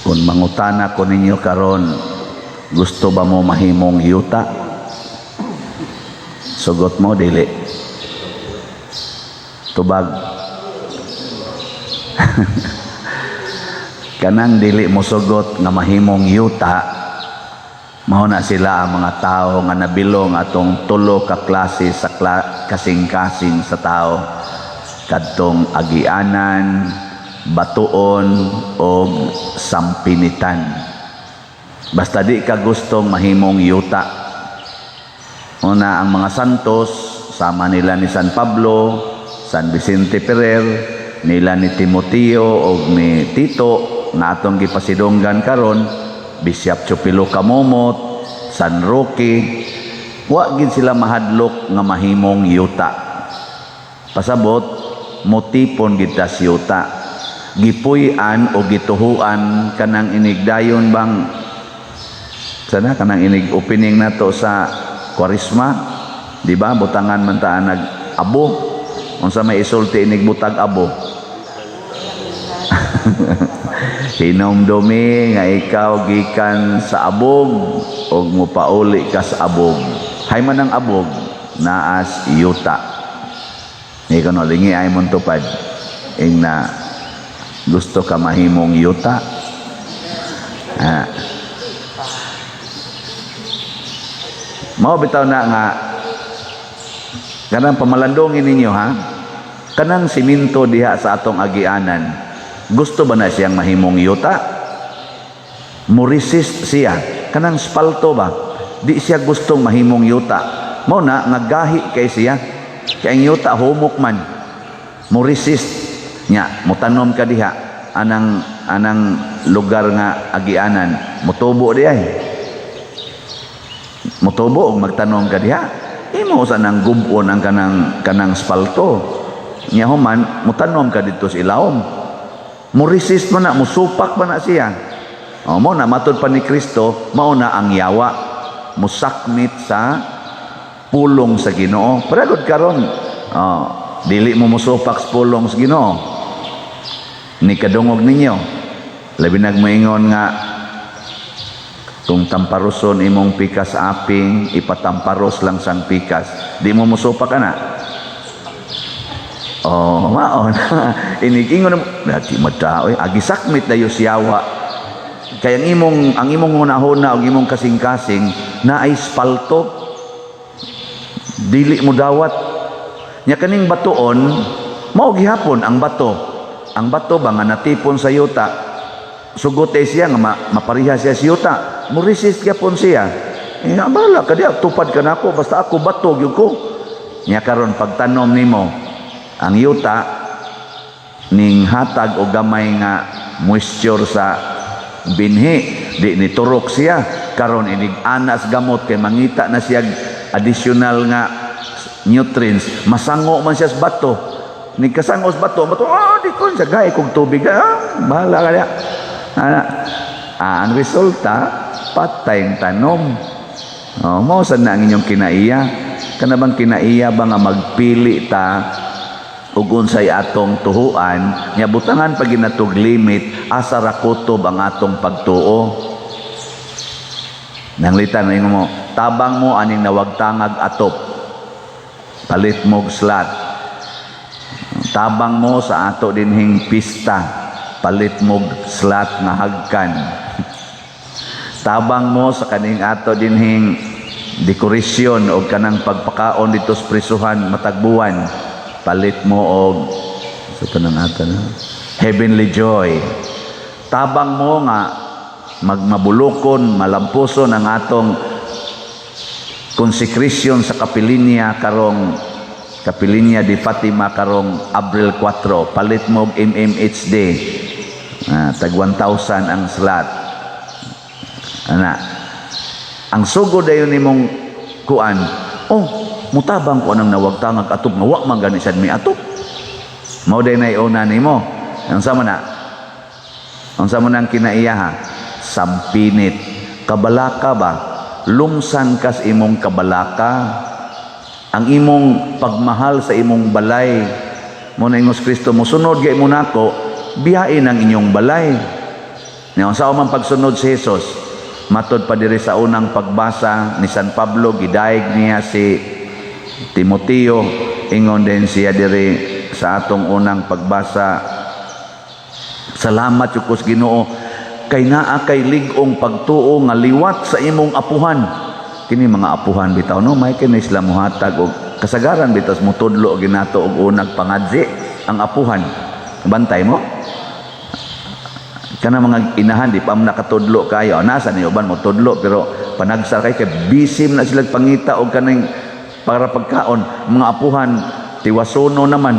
Kung mangutana ko ninyo karon, gusto ba mo mahimong yuta? Sugot mo, dili. Tubag. Kanang dili mo sugot nga mahimong yuta, mao na sila ang mga tao nga nabilong atong tulo ka klase sa kasing-kasing sa tao. Kadtong agianan, batuon o sampinitan. Basta di ka gustong mahimong yuta. Una, ang mga santos, sama nila ni San Pablo, San Vicente Ferrer, nila ni Timoteo o ni Tito, nga atong gipasidunggan karon, Bishop Chupilo Camomot, San Roque, wa gid sila mahadlok nga mahimong yuta. Pasabot, motipon gid tas yuta. Gipuy-an o gituhuan kanang inigdayon bang sana kanang inig opening nato sa Kwaresma, di ba? Butangan man ta nag abo. Unsa may isulti inig butag abo? Hinumdumi nga ikaw gikan sa abog ug mopauli ka sa abog. Hay man ang abog, naas yuta. Ni kono lingi ay mong tupad. Ing na gusto ka mahimong yuta. Ah. Mao bitaw na nga kanang pamalandongin ninyo, ha. Kanang simento diha sa atong agianan, gusto ba na siyang mahimong yuta? Mo-resist siya. Kanang spalto ba? Di siya gustong mahimong yuta. Mao na nga gahi kay siya. Kay ang yuta humok man. Mo-resist nya, motanom ka diha anang lugar nga agianan, motubo di ay. Motubo og magtanom ka diha. Imo sa nang gubon ang kanang spalto. Nya human motanom ka didto sa ilawom. Mo-resist man na, mosupak man na siya. O, mo na matud pa ni Kristo, mao na ang yawa musakmit sa pulong sa Ginoo. Pero gud karon, oh, dili mo mosupak sa pulong sa Ginoo. Ni kadungog ninyo. Labi nagmoingon nga kung tamparoson imong pikas aping, ipatamparos lang sang pikas. Di mo mosupak ka na. Oh, maon. Inigingon mo, di mata, oy, agi sakmit dayo siyawa. Kaya ang imong hunahuna og imong kasing-kasing na ay spalto. Dili mo dawat. Nya kaning batuon, mao gihapon ang bato. Ang bato ba nga natipon sa yuta, sugot eh siya nga mapariha siya sa yuta. Mo-resist gyapon siya. Eh, bahala ka diya, tupad ka nako, basta ako bato gyud ko. Nya karon pagtanom nimo ang yuta ning hatag og gamay nga moisture sa binhi, di ni turok siya. Karon inig anas gamot kay mangita na siya additional nga nutrients, masango man siya sa bato. Nig kasango sa bato, bato, di ko siya gay kog tubig, bahala ka diya. Ana, ang resulta patay ang tanom. Oh, mao sad na ang inyong kinaiya. Kana bang kinaiya ba nga magpili ta ug unsay atong tuhuan, nya butangan pa ginatog limit asa ra kutob ang atong pagtuo. Nanglitan ingon mo, tabang mo aning nawagtangag atop. Palit mo og slot. Tabang mo sa ato dinhing pista, palit mo og slot nga hagkan. Tabang mo sa kaning ato dinhing dekorasyon o kanang pagpakaon dito sa prisuhan matagbuwan, palit mo og sa tanang ato na heavenly joy. Tabang mo nga magmabulokon, malampuson ang atong consecration sa Kapilinya karong Kapilinya di Fatima karong Abril 4, palit mo og MMHD. Tag 1,000 ang slot. Ana. Ang sugod dayon nimong kuan, oh, mutabang ko anang nawagtangag atop nga wa man gani sad mi atop. Mao day nay una nimo. Unsa man na? Unsa man ang kinaiya ha? Sampinit. Kabalaka ba? Lumsan kas imong kabalaka. Ang imong pagmahal sa imong balay. Mo na ingos Kristo, mosunod gay mo nako, biyain ang inyong balay. Nya unsa man pagsunod si Jesus? Matod pa diri sa unang pagbasa ni San Pablo, gidayeg niya si Timoteo. Ingon din siya diri sa atong unang pagbasa, "Salamat jud ko sa Ginoo kay naa kay lig-ong pagtuo nga liwat sa imong apuhan." Kini mga apuhan bitaw, no, may kini sila muhatag og kasagaran bitaw mutudlo ginato og unag pangadzi ang apuhan. Bantay mo kana mga inahan, di pa mo nakatudlo kayo. Nasa ni uban mo tudlo, pero panagsar kay kay busy na sila pangita og kaning para pagkaon. Mga apuhan tiwasono naman,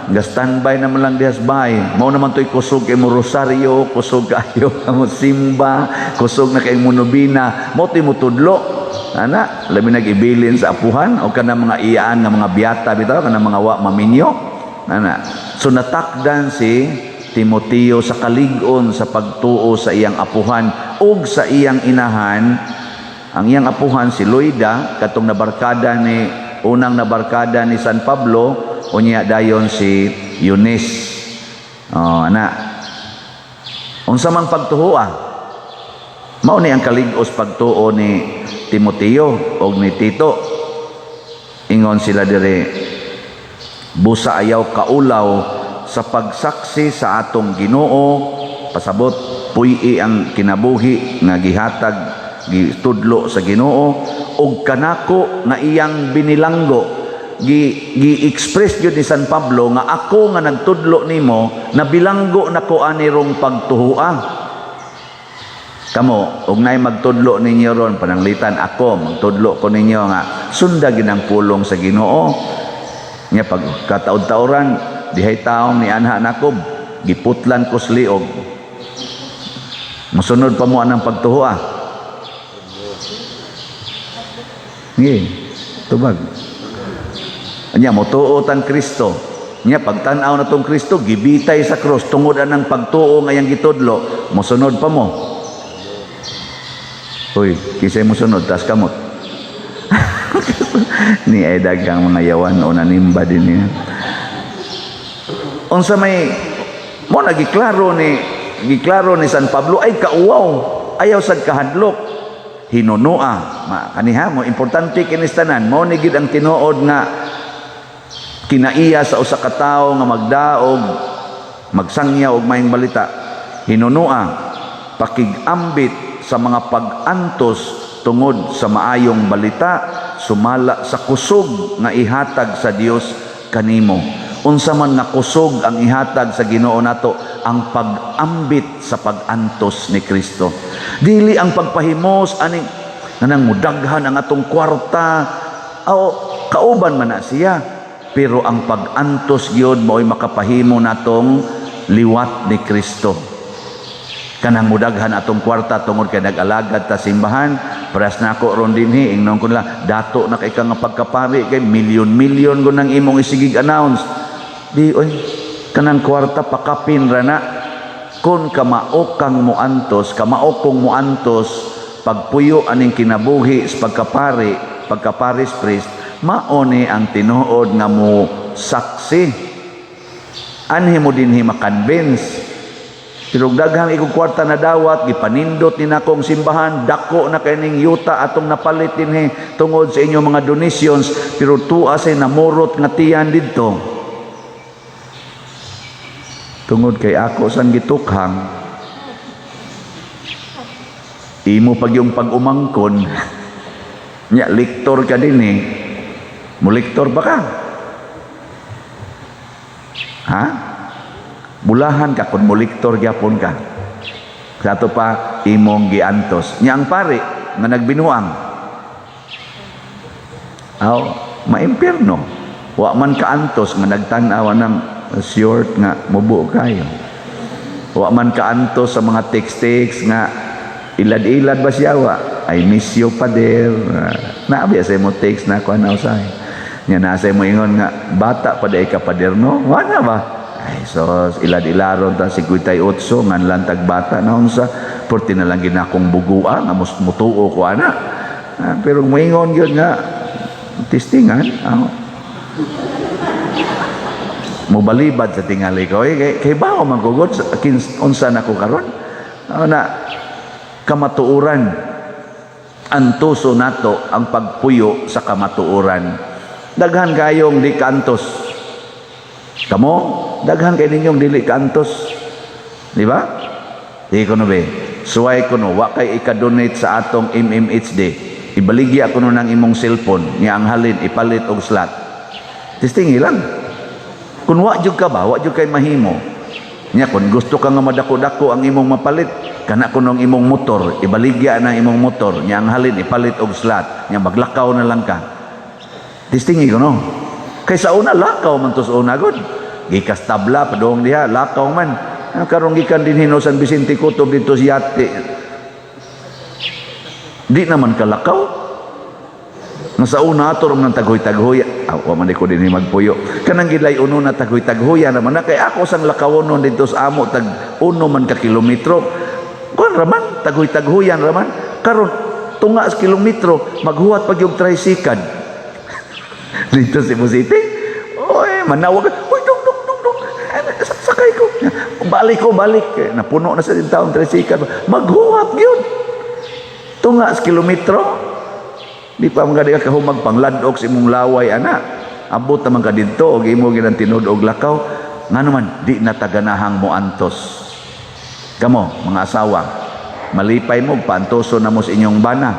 ga standby naman lang dihas bahay. Mao naman to'y kusog kay mo rosaryo, kusog kayo mo simba, kusog na kay mo nobina, mao to'y mutudlo ana. Labi nag-ibilin sa apuhan o kana mga iyaan nga mga biyata bitaw, kana mga wa maminyo ana. So natakdan si Timoteo sa kalig-on sa pagtuo sa iyang apuhan ug sa iyang inahan. Ang iyang apuhan si Loida, katong nabarkada ni unang nabarkada ni San Pablo, unya dayon si Eunice. Oh, ana, unsa man pagtuo? Mao ni ang kalig-os pagtuo ni Timoteo og ni Tito. Ingon sila dire, "Busa ayaw kaulaw sa pagsaksi sa atong Ginoo." Pasabot, puy ang kinabuhi nga gihatag, gitudlo sa Ginoo ug kanako nga iyang binilanggo. Gi gi-express gyud ni San Pablo nga ako nga nagtudlo nimo, nabilanggo nako ani rong pagtuhua. Kamo og nay magtudlo ninyo ron, pananglitan ako magtudlo ko ninyo nga sunda ginang pulong sa Ginoo nya, pag kataud-tauran dihay taong ni anha nako, giputlan ko sa liog, mosunod pa mo anang pagtuhua? Ngi, tubag. Anya motuo tang Kristo. Nya pagtan-aw na tong Kristo gibitay sa krus tungod anang pagtuo nga iyang gitudlo, mosunod pa mo? Uy, kinsay mosunod, taas kamot. Ni ay daghang mga yawan o nanimba din niya. Unsa may mo na giklaro ni San Pablo ay kauwaw, ayaw sad kahadlok, hinunua ma kaniha mo. Importante kinis tanan. Mao ni gid ang tinuod nga kinaiya sa usa ka tawo nga magdaog, magsangya og maayong balita. Hinunua, pakigambit sa mga pag-antos tungod sa maayong balita, sumala sa kusog nga ihatag sa Dios kanimo. Unsa man nga kusog ang ihatag sa Ginoo nato? Ang pag-ambit sa pag-antos ni Kristo, dili ang pagpahimos aning nganang mudaghan ang atong kwarta. O kauban man na siya, pero ang pag-antos gyud mao'y makapahimo natong liwat ni Kristo. Kanang mudaghan atong kwarta tungod kay nag-alagad ta simbahan, paras nako ron dinhi, ingnon ko nila, "Dato na kay ka nga pagkapari kay milyon-milyon ko nang imong isigig announce." Di oy, kanang kwarta pakapin ra na kon kamao kang muantos, kamao kong muantos pagpuyo aning kinabuhi sa pagkapari, pagka-parish priest. Mao ni ang tinuod nga mo saksi. Anhi mo dinhi makonvince, pero daghang ikong kwarta na dawat, gipanindot ni nakong simbahan, dako na kay ning yuta atong napalit dinhi tungod sa inyong mga donations, pero tua say namurot nga tiyan didto. Tungod kay ako sang gitukhang, imo pag yung pag-umangkon, nya lektor ka din eh. Mulektor ba ka? Ha? Bulahan ka kung muliktor gyapon ka. Sa ato pa imong giantos. Nya ang pare nga nagbinuang. Aw, maimpierno. Wa man kaantos nga nagtan-aw ng short nga mubo kayo. Wa man kaantos sa mga text-text nga ilad-ilad ba siya wa? "I miss you, pader." Naabi sa mo text na ko ana usahay. Nya nasa mo ingon nga, "Bata pa day ka, pader, no?" Wala ba? Ay, so ilad-ilaron ta 58 ngan lantag bata na unsa, porti na lang ginakong bugua nga mus mutuo ko ana. Pero moingon gyud nga testingan, mobalibad sa tingali ko eh, kay bawo man ko gud unsa na ko karon. Ano na, kamatuoran. Antuso nato ang pagpuyo sa kamatuoran. Daghan kayong di kaantos. Kamo, daghan kay ninyong dili kaantos. Di ba? Di ko no be. Suway ko no, wa kay ika-donate sa atong MMHD. Ibaligya ko no ng imong cellphone, niya ang halin ipalit og slot. Testing lang. Kung wa jud ka ba, wa jud kay mahimo. Nya kung gusto ka nga madako-dako ang imong mapalit, kana kuno ang imong motor, ibaligya na ang imong motor, nya ang halin ipalit og slot, nya maglakaw na lang ka. Testing ko no. Kay sa una lakaw man to sa una gud. Gikas tabla padung diha lakaw man. Ano karon gikan dinhi no San Vicente Kutob dito si Yate. Di naman kalakaw. Nga sa una ato man tagoy-taghoy. Ah, wa man ko dinhi magpuyo. Kanang gilay uno na tagoy-taghoya naman na kay ako sang lakawon dito sa amo tag uno man ka kilometro. Kuan raman tagoy-taghoyan raman. Karon tunga sa kilometro maghuwat pag yung tricycle. Dito sa Cebu City. Oy, manawag. Uy, dong, dong, dong, dong. Eh, sakay ko. Balik ko, balik. Eh, napuno na sa din taong tricycle. Maghuwat yun. Tunga sa kilometro. Di pa mga di ka kahumag pangladok sa imong laway, ana. Abot naman ka didto og imo ginang tinud og lakaw. Ngano man, di na taganahang mo antos. Kamo, mga asawa, malipay mo, paantoso na mo sa inyong bana.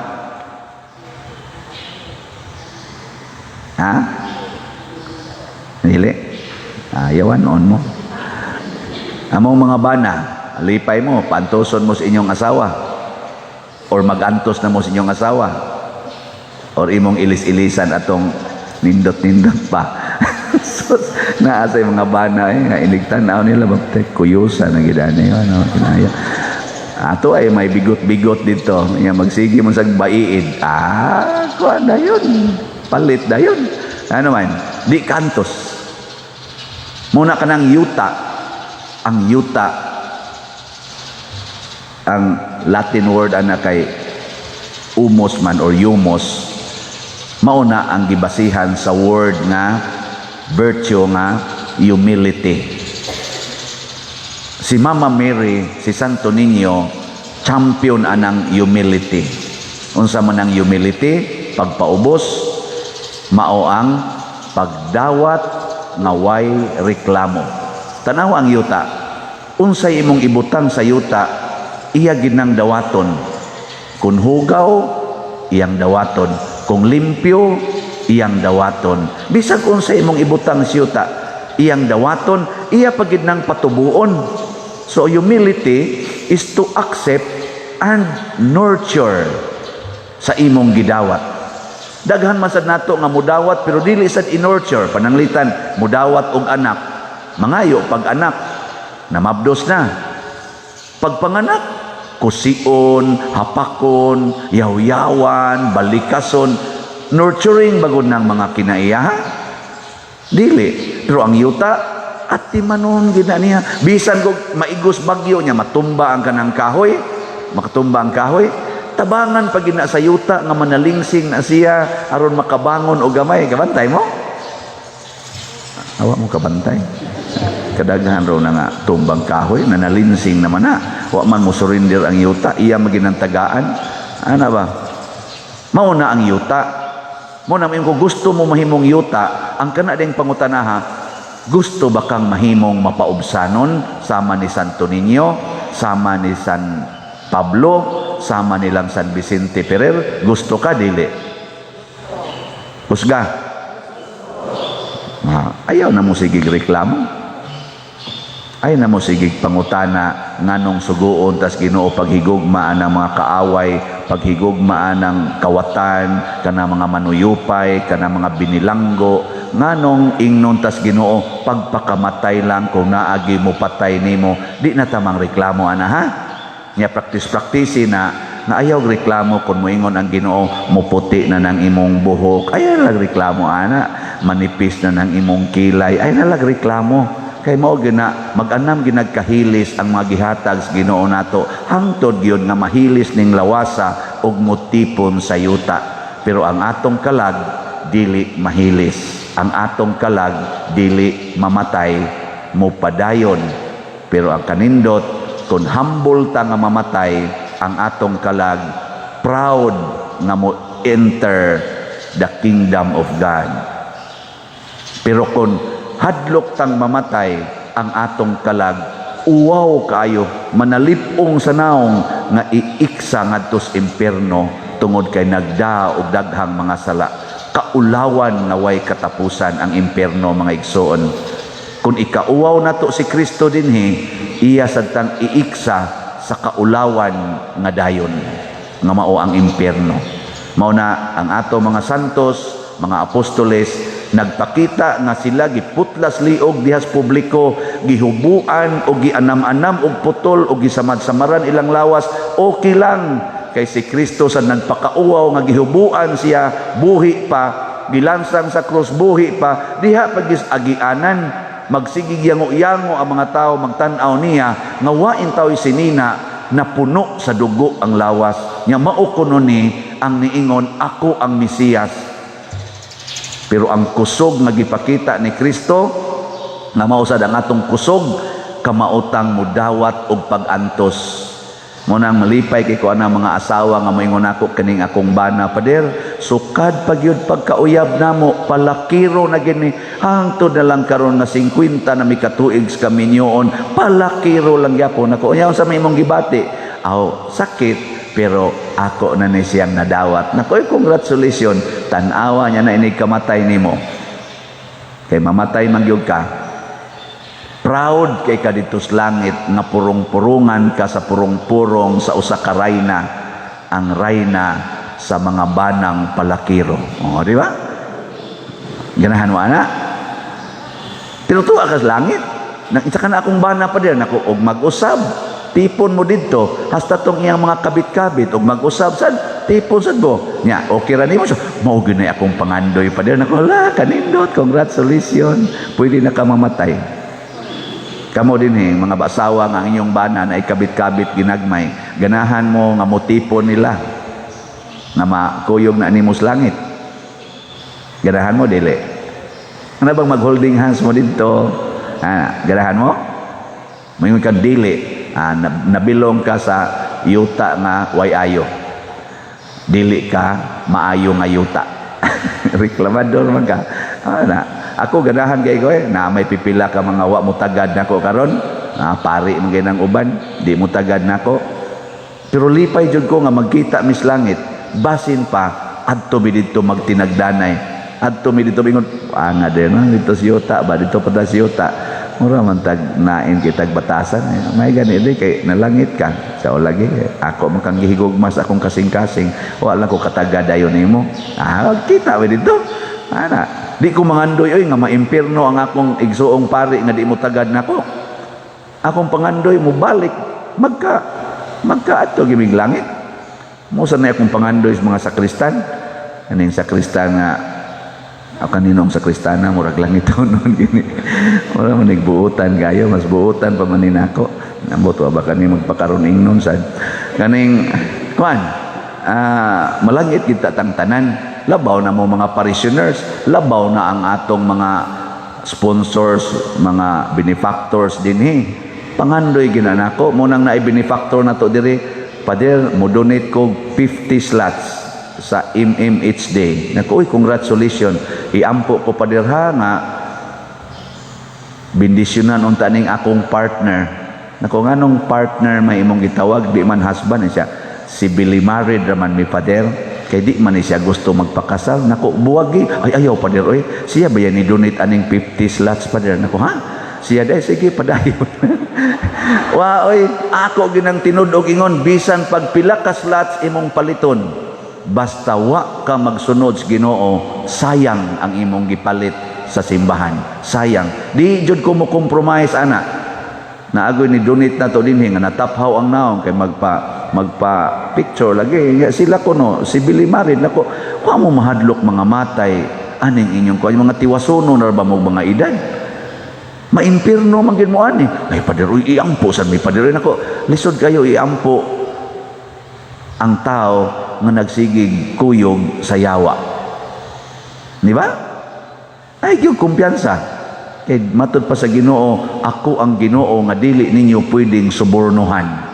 Ha? Dili? Ayawan on mo. Among mga bana, lipay mo, paantoson mo sa inyong asawa. Or magantos na mo sa inyong asawa. Or imong ilis-ilisan atong nindot-nindot pa. Sus, naa sa mga bana eh, nga iligtan-aw nila, bapte, kuyusa na gid ani ano, kinaya. Ato ay may bigot-bigot dito. Nga magsige mo sa baiid. Ah, kuan na yun. Palit na yun. Ano man, di kantos. Muna ka ng yuta. Ang yuta, ang Latin word ana kay umos man or yumos, mauna ang gibasihan sa word nga virtue nga humility. Si Mama Mary, si Santo Niño, champion anang humility. Unsa man ang humility? Pagpaubos, mao ang pagdawat nga way reklamo. Tanaw ang yuta. Unsay imong ibutang sa yuta, iya ginang dawaton. Kung hugaw, iyang dawaton. Kung limpyo, iyang dawaton. Bisag unsay imong ibutang sa yuta, iyang dawaton, iya pagid nang patubuon. So humility is to accept and nurture sa imong gidawat. Daghan man sad nato nga mudawat pero dili sad i-nurture. Pananglitan mudawat og anak, mangayo pag anak, namabdos na. Pagpanganak, kusion, hapakon, yawyawan, balikason, nurturing bagod ng mga kinaiya. Dili. Pero ang yuta, at manon gina niya. Bisan kog maigos bagyo niya, matumba ang kanang kahoy, makatumba ang kahoy, tabangan pag gina sa yuta nga manalingsing na siya aron makabangon og gamay. Kabantay mo? Awa mo kabantay. Kadaghan raw na nga tumbang kahoy na nalinsing naman na. Wa man mo surrender ang yuta, iya maginantagaan. Ana ba? Mao na ang yuta. Mo na kung gusto mo mahimong yuta, ang kana ding pangutanaha, gusto ba kang mahimong mapaubsanon sama ni Santo Niño, sama ni San Pablo, sama nilang San Vicente Ferrer? Gusto ka dili? Kusga. Ah, ayaw na mo sigig reklamo. Ay na mo sigig pangutana nganong suguon tas Ginoo paghigugma ang mga kaaway, paghigugma ang kawatan, kana mga manuyupay, kana mga binilanggo, nganong ingnon tas Ginoo pagpakamatay lang kung naagi mo patay nimo, di na tamang reklamo ana ha. Nya practice na na ayaw reklamo kung moingon ang Ginoo muputi na ng imong buhok, ayaw lang reklamo ana, manipis na ng imong kilay, ayaw na lang reklamo. Kay mao gina mag-anam ginagkahilis ang mga gihatag sa Ginoo nato hangtod gyud nga mahilis ning lawasa ug motipon sa yuta. Pero ang atong kalag dili mahilis, ang atong kalag dili mamatay, mupadayon. Pero ang kanindot Kung humble ta nga mamatay, ang atong kalag proud nga mo enter the kingdom of God. Pero kung hadlok tang mamatay, ang atong kalag uwaw kaayo, manalipong sa naong nga iiksa ngadto sa impierno tungod kay nagda og daghang mga sala. Kaulawan nga way katapusan ang impierno, mga igsoon. Kung ikauwaw nato si Kristo dinhi, iya sad tang iiksa sa kaulawan nga dayon nga mao ang impierno. Mao na ang ato mga santos, mga apostoles, nagpakita nga sila giputlas liog dihas publiko, gihubuan o gianam-anam og putol o gisamad-samaran ilang lawas, okay lang kay si Kristo sa nagpakauwaw nga gihubuan siya, buhi pa, gilansang sa krus, buhi pa. Diha pagis agianan, magsigig yango-yango ang mga tao magtan-aw niya nga wa intaw sinina na puno sa dugo ang lawas nya. Mao kuno ni ang niingon, "Ako ang Mesiyas." Pero ang kusog nga gipakita ni Kristo, nga mao sad ang atong kusog, kamaotang mudawat og pag-antos. Mo nang malipay kay ko ana mga asawa nga moingon ako, "Kaning akong bana, pader, sukad pagyud pagkauyab namo, palakiro na gini. Hangtod na lang karon nga 50 na mi katuig sa kaminyoon, palakiro lang gyapon ako." Unya unsa may imong gibati? "Aw, sakit, pero ako na ni siyang nadawat." Nako, congratulations. Tan-awa niya na inig kamatay nimo. Kay mamatay man gyud ka. Proud kay ka dito sa langit nga purong-purungan ka sa purong-purong sa usa ka rayna, ang rayna sa mga banang palakiro. O, di ba? Ganahan mo ana? Tinutuwa ka sa langit. Nang isa ka na akong bana pa din, ako, og mag-usab, tipon mo didto, hasta tong iyang mga kabit-kabit, og mag-usab sad, tipon sad mo. Nya, okay ra nimo. So, mao gyud na akong pangandoy pa din. Ako, hala, kanindot, congratulations. Pwede na ka mamatay. Kamo din eh, mga basawa nga ang inyong bana na ikabit-kabit ginagmay, ganahan mo nga motipon nila nga makuyog na nimo sa langit? Ganahan mo, dili? Ano bang mag-holding hands mo dito? Ah, ganahan mo? Moingon ka dili. Ah, nabilong ka sa yuta nga way ayo. Dili ka maayo nga yuta. Reklamador man ka. Ah, na. Ako ganahan kay ko eh, na may pipila ka mga wa mo tagad nako karon. Ah, pari man gyud uban, di mo tagad nako. Pero lipay jud ko nga magkita mis langit. Basin pa adto mi didto magtinagdanay. Adto mi didto ingon, ah, nga din, ah, dito si yuta ba, dito pa ta si yuta. Mura man tag nain kitag batasan. Eh. May gani di kay nalangit ka. Sa lagi ako man kang gihigugmas akong kasing-kasing. Wala ko katagad dayon nimo. Ah, kita mi didto. Ana, di ko mangandoy oy nga maimpirno ang akong igsuong pari nga di mo tagad nako. Akong pangandoy mo balik magka magka adto gimig langit. Mo sa na akong pangandoy sa mga sakristan. Kaning sakristan nga ako kaninong sakristana, murag langit noon gini. Wala man nagbuutan kayo, mas buutan pa man ni nako. Ambot wa ba kani magpakaron ingnon sad. Kaning kuan, ah, malangit kita tang tanan. Labaw na mo mga parishioners, labaw na ang atong mga sponsors, mga benefactors dinhi. Pangandoy gina nako mo nang naay benefactor na to diri. "Pader, mo donate ko 50 slots sa MMH Day." Naku, uy, congratulations. "Iampo ko, pader, ha, nga bendisyonan unta ning akong partner." Nako, nganong partner may imong gitawag, di man husband eh siya? "Civilly married raman mi, pader. Kay di man ni siya gusto magpakasal." Nako, buwagi. "Ay, ayaw, pader, oy. Siya ba yan ni donate aning 50 slots, pader?" Nako, ha? Siya dahil, sige, padayon. Wa, oy, ako ginang tinud og ingon, bisan pagpila ka slots imong paliton, basta wa ka magsunod sa Ginoo, sayang ang imong gipalit sa simbahan. Sayang. Di jud ko mo compromise ana. Naagoy ni donate na to dinhi nga nataphaw ang naong kay magpa magpa picture lagi. Nga sila kuno civilly married. Nako, wa mo mahadlok mga matay aning inyong kuan, mga tiwasono na ba mo mga edad? Maimpirno man gid mo ani. "Ay, pader, uy, iampo sad mi, pader." Nako, lisod kayo iampo ang tao nga nagsigig kuyog sa yawa. Di ba? Ay, yung kumpiyansa. Kay matud pa sa Ginoo, "Ako ang Ginoo nga dili ninyo pwedeng subornuhan."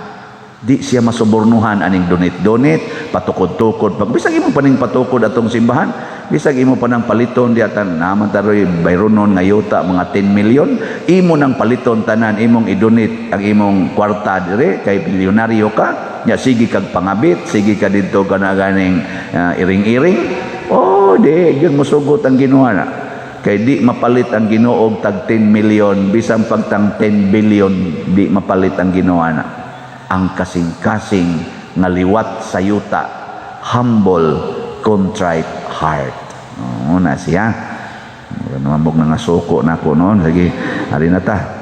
Di siya masubornuhan aning donate-donate, patukod-tukod. Pag bisag imo pa ning patukod atong simbahan, bisag imo pa nang paliton di atan naman taroy bayronon nga yuta mga 10 million, imo nang paliton tanan, imong i-donate ang imong kwarta dire kay bilyonaryo ka, nya sige kag pangabit, sige ka didto kana ganing iring-iring. Oh, di gyud mosugot ang Ginoo na. Kay di mapalit ang Ginoo og tag 10 million, bisan pagtang 10 billion, di mapalit ang Ginoo na. Ang kasing-kasing nga liwat sa yuta, humble, contrite heart. Oo na siya. Mura naman bog nga suko na ko noon. Sige, ari na ta.